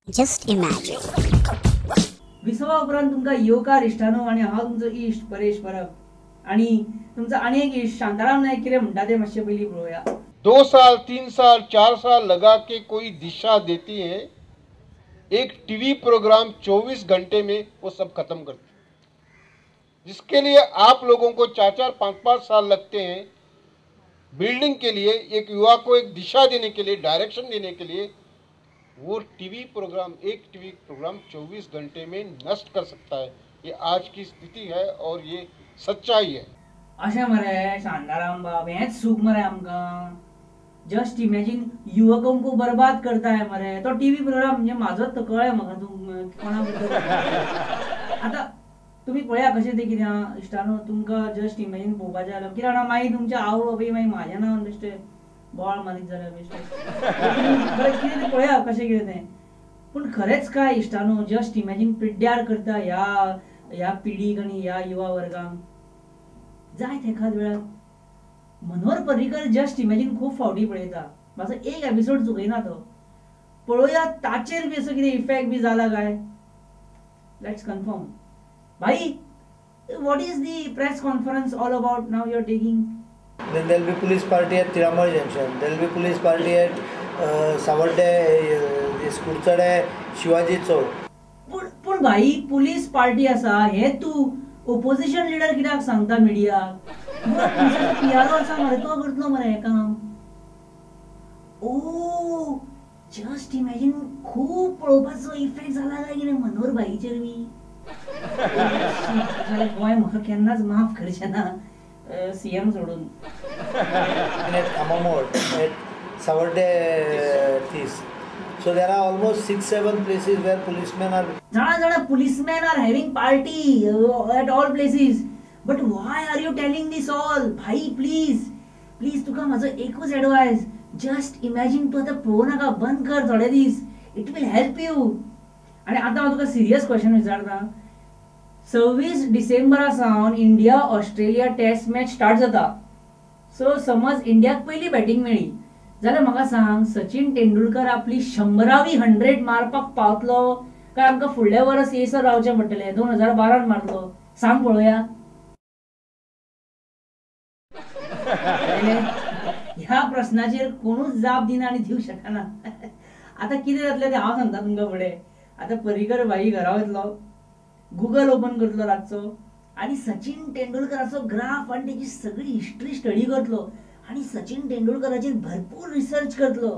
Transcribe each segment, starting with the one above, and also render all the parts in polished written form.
Just imagine. विसवा उपरांत तुमकां येवकार इश्टानो आनी हांव तुमचो इश्ट परेश परब आनी तुमचो आनी एक इश्ट शांताराम नायक कितें म्हणटा तें मातशें पयलीं पळोवया. 2 साल 3 साल 4 साल लगा के कोई दिशा देती है, एक टीवी प्रोग्राम 24 घंटे में वो सब खत्म करती है, जिसके लिए आप लोगों को 4 4 5 5 साल लगते हैं बिल्डिंग के लिए, एक युवा को एक दिशा देने के लिए, डायरेक्शन देने के लिए, वो टीवी प्रोग्राम, एक टीवी प्रोग्राम 24 घंटे में नष्ट कर सकता है। ये आज की स्थिति है और ये सच्चाई है। अशें मरे शांताराम बाब, हेंच सूख मरे आमकां। जस्ट इमॅजीन युवकों को बर्बाद करता है मरे तो टीव्ही प्रोग्राम. म्हणजे म्हाजोच तो कळ्ळें म्हाका तूं कोणा बद्दल. आतां तुमी पळया कशें तें कितें आहा इश्टानो, तुमकां जस्ट इमॅजीन पळोवपाचें जाल्यार कितें जाणा, मागीर तुमच्या आवय बापूय मागीर म्हाज्या नांवान बेश्टे बोवाळ मारीत जाल्यार बेश्टे बरें कितें तें पळया कशें कितें तें. पूण खरेंच काय इश्टानो, जस्ट इमॅजीन पिड्ड्यार करता ह्या ह्या पिढीक आनी ह्या युवा वर्गांक. जायत एखाद वेळार मनोहर पर्रीकर जस्ट इमॅजीन खूब फावटी पळयता, म्हाजो एक एपिसोड चुकयना तो. पळोवया ताचेर बी असो कितें इफेक्ट बी जाला काय. Let's confirm. भाई, what is the press conference all about now you are taking? Then there will be police party at Tiramar Junction. There will be police party at Savarde, Kurchade, Shivaji Chowk. पूण भाई, police party आसा हे तूं opposition leader कित्याक सांगता मिडियाक? PRO आसा मरे, तो करतलो मरे हें काम. ओ जस्ट इमॅजीन खूब पळोवपाचो इफेक्ट जाला काय कितें मनोहर भाईचेर बी. गोंय म्हाका केन्नाच माफ करचें ना, सीएम सोडून. At Khamamod, at Savarde 30. So there are almost 6-7 places where policemen are. जाणा जाणा, policemen are having party at all places. But why are you telling this all? भाई प्लीज प्लीज, तुका म्हाजो एकूच एडवायस, जस्ट इमॅजीन तूं आतां पळोवं नाका, बंद कर थोडे दीस, it will help you. आनी आतां हांव तुका सिरियस क्वेश्चन विचारता. 26 डिसेंबरा सावन India Australia test match start जाता. सो समज इंडियाक पयली बॅटींग मेळ्ळी जाल्यार म्हाका सांग, सचिन तेंडुलकर आपली 100वी 100 मारपाक पावतलो काय आमकां फुडल्या वर्स येसर रावचें पडटलें? 2012 मारतलो, सांग पळोवया. ह्या प्रस्नाचेर कोणूच जाप दिना आनी दिवंक शकना. आतां कितें जातलें तें हांव सांगता तुमकां फुडें. आतां पर्रीकर भाई घरा वतलो, गुगल ओपन करतलो रातचो आनी सचिन तेंडुलकराचो ग्राफ आनी तेजी सगळी हिस्ट्री स्टडी करतलो आनी सचिन तेंडुलकराचेर भरपूर रिसर्च करतलो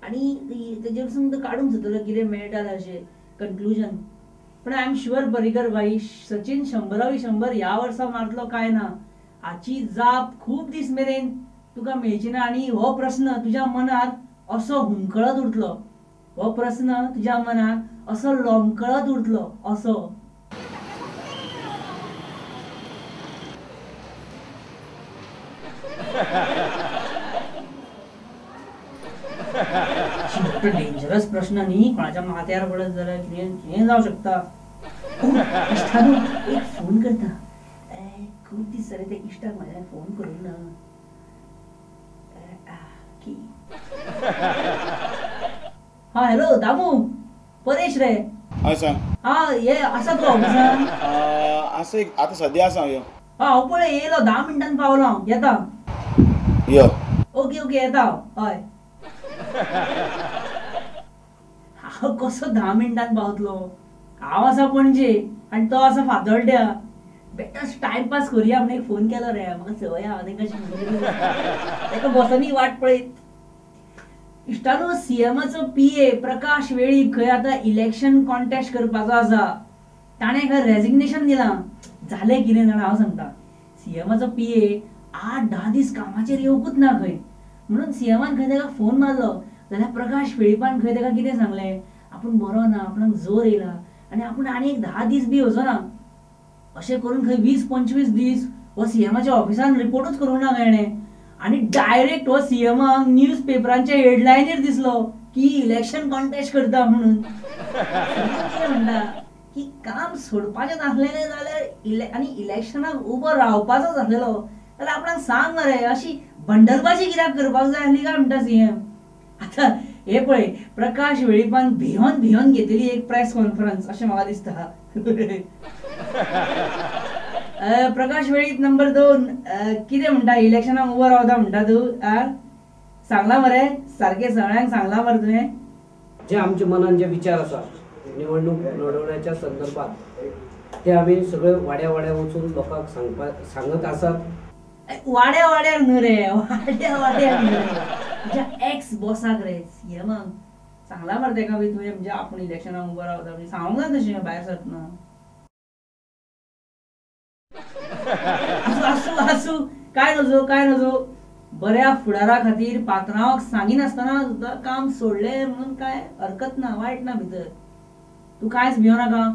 आनी तेजेर पसून तो काडूंक सोदतलो कितें मेळटा अशें कन्क्लुजन. पण I am sure Parrikar भाई सचिन 100वी 100 ह्या वर्सा मारतलो काय ना हाची जाप खूब दीस मेरेन तुका मेळची ना आनी हो प्रस्न तुज्या मनात असो हुमकळत उरतलो, हो प्रस्न तुज्या मनात असो लोंबकळत उरतलो असो. डेंजरस प्रश्न न्ही, कोणाच्या माथ्यार पडत जाल्यार कितें कितें जावं शकता. इश्टानो एक फोन करता, खूब दीस जाले त्या इश्टाक म्हाज्या फोन करूंक ना. हा हॅलो दामू, परेश रे. हय सांग. हा हे आसा तूं ऑफिसान? आसा, आतां सद्या आसा. यो हांव पळय येयलो, 10 मिनटान पावलो हांव, येता. यो. ओके ओके, येता हांव. हय. हांव कसो 10 मिनटान पावतलो? हांव आसा पणजे आनी तो आसा फातोड्ड्या. बेटाच टायमपास करुया म्हण एक फोन केलो रे, म्हाका संवय आहा तांकां अशें. ताका बसोनी वाट पळयत. इश्टानो, सीएमाचो पीए प्रकाश वेळीप खंय आतां इलेक्शन कॉन्टेस्ट करपाचो आसा, ताणें खंय रेजिग्नेशन दिलां. जालें कितें जाणा, हांव सांगता, सीएमाचो पीए 8-10 दीस कामाचेर येवकूच ना खंय, म्हणून सीएमान खंय ताका फोन मारलो जाल्यार प्रकाश वेळीपान खंय ताका कितें सांगलें, आपूण बरो ना, आपणाक जोर येयला आनी आपूण आनी एक 10 दीस बी येवचो ना. अशें करून खंय 20-25 दीस हो सीएमाच्या ऑफिसान रिपोर्टूच करूंक ना खंय. आनी डायरेक्ट हो सीएमाक न्यूज पेपरांच्या हेडलायनीर दिसलो की इलेक्शन कॉन्टेस्ट करता म्हणून. कितें म्हणटा की काम सोडपाचें नासलेलें जाल्यार आनी इलेक्शनाक उबो रावपाचोच आसलेलो जाल्यार आपणाक सांग मरे, अशी बंडलबाजी कित्याक करपाक जाय आसली काय म्हणटा सीएम. आतां हे पळय प्रकाश वेळीपान भियोन भियोन घेतली एक प्रेस कॉन्फरन्स अशें म्हाका दिसता. प्रकाश वेळीप नंबर 2 कितें म्हणटा, इलेक्शनाक उबो रावता म्हणटा तूं? सांगला मरे सारकें सगळ्यांक सांगला मरे तुवें? जे आमच्या मनान जे विचार आसा निवडणूक लढवण्याच्या संदर्भात ते आमी सगळे वाड्या वाड्या वचून लोकांक सांगत आसात. वाड्या वाड्यार न्हू रे, वाड्या वाड्यार न्हू रे, तुज्या एक्स बॉसाक रे सीएमाक सांगला मरे तेका बी तुवें, म्हणजे आपूण इलेक्शनाक उबो रावता म्हणजे सांगूंक ना तशें भायर सरतना. आसूं आसूं काय नजो काय नजो, बऱ्या फुडारा खातीर पात्रांवाक सांगिनासतना सुद्दां काम सोडलें म्हणून काय हरकत ना, वायट ना भितर, तूं कांयच भियो नाका.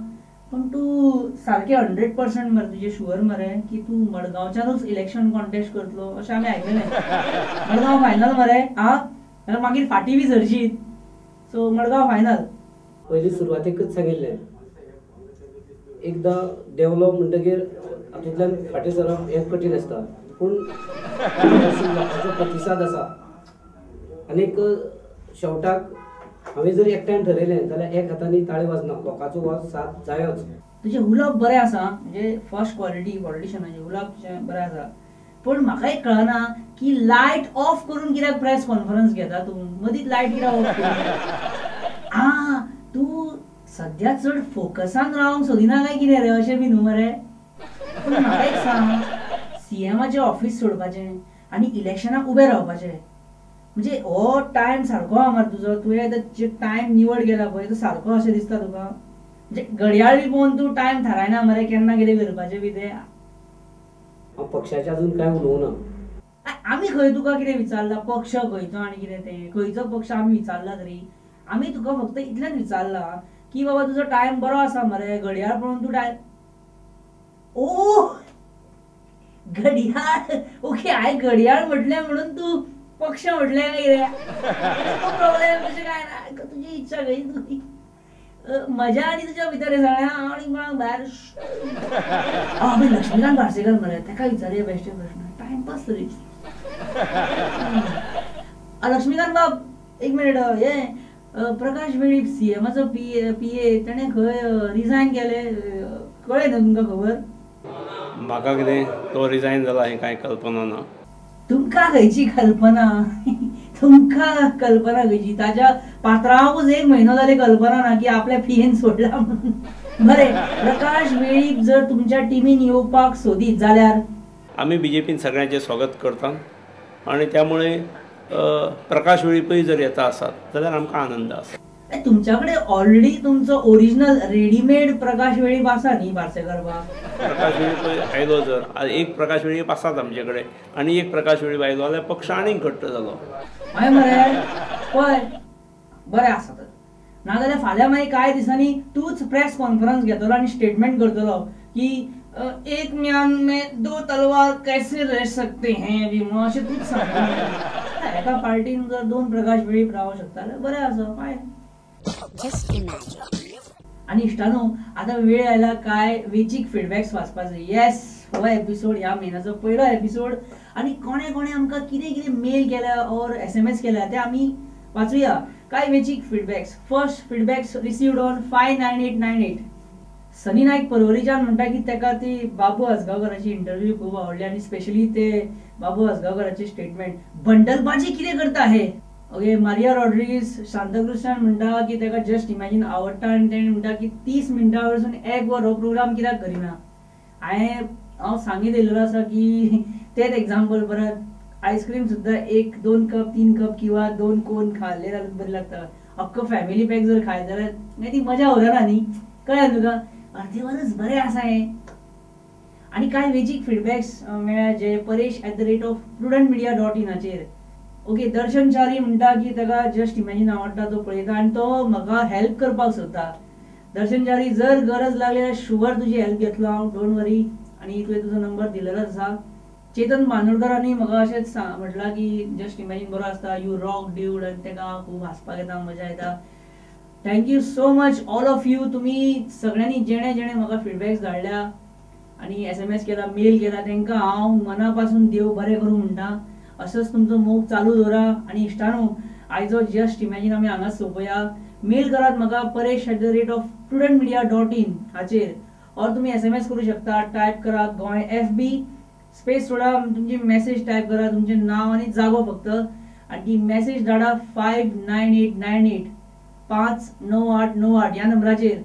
पूण तूं सारकें 100% मरे तुजें शुअर मरे की तूं मडगांवच्यानूच इलेक्शन कॉन्टेस्ट करतलो अशें आमी आयकलें. मडगांव फायनल मरे आं, जाल्यार मागीर फाटीं बी सरशीत. So Madgaon final. पयलीं सुरवातेकच सांगिल्लें, एकदां देंवलो म्हणटगीर हातूंतल्यान फाटीं सरप हें कठीण आसता, पूण लोकांचो प्रतिसाद आसा आनीक शेवटाक हांवें जर एकट्यान ठरयलें जाल्यार एक हातांनी ताळी वाजना, लोकांचो हो साथ जायोच. तुजें उलोवप बरें आसा, म्हणजे फर्स्ट क्वॉलिटी पॉलिटिशनाचें उलोवप तुजें बरें आसा, पूण म्हाका एक कळना की लायट ऑफ करून कित्याक प्रेस कॉन्फरन्स घेता तूं? मदींच लायट कित्याक ऑफ करून? आं, तूं सद्या चड फोकसान रावंक सोदिना काय कितें रे, अशें बी न्हू मरे? पूण म्हाका एक सांग, सीएमाचें ऑफीस सोडपाचें आनी इलेक्शनाक उबें रावपाचें म्हणजे हो टायम सारको आहा मरे तुजो? तुवें आतां जे टायम निवड केला पळय तो सारको अशें दिसता तुका? म्हणजे घडयाळ बी पळोवन तूं टायम थारायना मरे केन्ना कितें करपाचें बी तें? हांव पक्षाचें अजून कांय उलोवना. आमी खंय तुका कितें विचारलां पक्ष खंयचो आनी कितें तें, खंयचो पक्ष आमी विचारला तरी? आमी तुका फक्त इतलेंच विचारलां की बाबा तुजो टायम बरो आसा मरे, घडयाळ पळोवन तूं टायम ओ घडयाळ, ओके हांवें घडयाळ म्हटलें म्हणून तूं पक्ष म्हटलें काय कितें? नो प्रॉब्लेम, तशें कांय ना, तुजी इच्छा खंय तुजी मजा आनी तुज्या भितर हें सगळें. हांव आनी कोणाक भायर आमी लक्ष्मीकांत पार्सेकर मरे तेका विचारया बेश्टे प्रश्न, टायमपास तरी. लक्ष्मीकांत बाब एक मिनीट, हे प्रकाश वेळीप सीएमाचो पी ए तेणें खंय रिजायन केलें कळ्ळें न्हू तुमकां खबर? म्हाका कितें तो रिजायन जाला हें कांय कल्पना ना. तुमकां खंयची कल्पना? तुमकां कल्पना खंयची? ताच्या पात्रांवूच एक म्हयनो जाले कल्पना ना की आपल्या पीएन सोडला म्हणून. बरें, प्रकाश वेळीप जर तुमच्या टिमीन येवपाक सोदीत जाल्यार? आमी बीजेपीन सगळ्यांचें स्वागत करता आनी त्यामुळे प्रकाश वेळीपय जर येता आसात जाल्यार आमकां आनंद आसा. तुमच्या कडेन ऑलरेडी तुमचो ओरिजिनल रेडीमेड प्रकाश वेळीप आसा न्ही पार्सेकर बाब? प्रकाश वेळीप आयलो जर, एक प्रकाश वेळीप आसात आमचे कडेन आनी एक प्रकाश वेळीप आयलो जाल्यार पक्ष आनीक घट्ट जालो. हय मरे, पळय बरें आसा तर. नाजाल्यार फाल्यां मागीर कांय दिसांनी तूंच प्रेस कॉन्फरन्स घेतलो आनी स्टेटमेंट करतलो की एक म्यान में दो तलवार कैसे रह सकते हैं बी म्हणून अशें तूंच सांगता. एका पार्टीन जर दोन प्रकाश वेळीप रावंक शकता जाल्यार बरें आसा, फायन. आनी इश्टानो, आतां वेळ आयला काय वेचीक फिडबॅक्स वाचपाचो. येस, हो एपिसोड ह्या म्हयन्याचो पयलो एपिसोड आनी कोणे कोणे आमकां कितें कितें मेल केल्या ऑर SMS केल्या ते आमी वाचुया. काय वेचीक feedbacks. First feedbacks received on 59898. Sunny Naik परवरीच्यान म्हणटा की तेका ती बाबू आजगांवकाराची इंटरव्यू खूब आवडली आनी स्पेशली ते बाबू आजगांवकाराचे स्टेटमेंट बंडलबाजी कितें करता हे. ओके, मारिया रॉड्रिगीस शांताक्रुजच्यान म्हणटा की तेका जस्ट इमॅजीन आवडटा आनी तेणें म्हणटा की 30 मिनटां वरसून एक वर हो प्रोग्राम कित्याक करिना. हांव सांगीत येयलेलो आसा की तेच एग्जाम्पल परत आयस्क्रीम सुद्दां 1 2 कप 3 कप किंवा 2 कोन खाल्ले जाल्यार बरी लागता. अख्खो फॅमिली पॅक जर खायत जाल्यार मागीर ती मजा उरना न्ही, कळ्ळें तुका? अर्दे वरच बरें आसा हें. आनी कांय वेचीक फिडबॅक्स मेळ्ळ्या जे परेश @prudentmedia.in. Okay, दर्शन च्यारी म्हणटा की ताका जस्ट इमॅजीन आवडटा, तो पळयता आनी तो म्हाका हेल्प करपाक सोदता. दर्शन च्यारी, जर गरज लागली जाल्यार शुवर तुजी हेल्प घेतलो हांव, don't वरी. आनी तुवें तुजो नंबर दिलेलोच आसा. चेतन बांदोडकरांनी म्हाका अशेंच म्हटलां की जस्ट इमॅजीन बरो आसता, you rock dude, आनी ताका खूब हांसपाक येता, मजा येता. Thank you so much all of you. तुमी सगळ्यांनी जेणे जेणे म्हाका फिडबॅक्स धाडल्या आनी SMS केला, मेल केला, तांकां हांव मना पासून देव बरें करूं म्हणटा. असोच तुमचो मोग चालू दवरा. आनी इश्टानो, आयजो जस्ट इमॅजीन आमी हांगाच सोंपोया. मेल करात म्हाका paresh@prudentmedia.in हाचेर, ऑर तुमी SMS करूं शकता. टायप करा गोंय FB space सोडा, तुमची मॅसेज टायप करा, तुमचें नांव आनी जागो फक्त, आनी ती मॅसेज धाडा 59898 59898 ह्या नंबराचेर.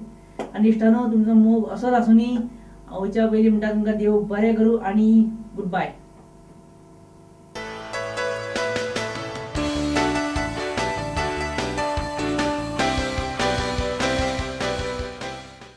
आनी इश्टानो, तुमचो मोग असोच आसुनी. वयच्या पयलीं म्हणटा तुमकां देव बरें करूं आनी गुड बाय.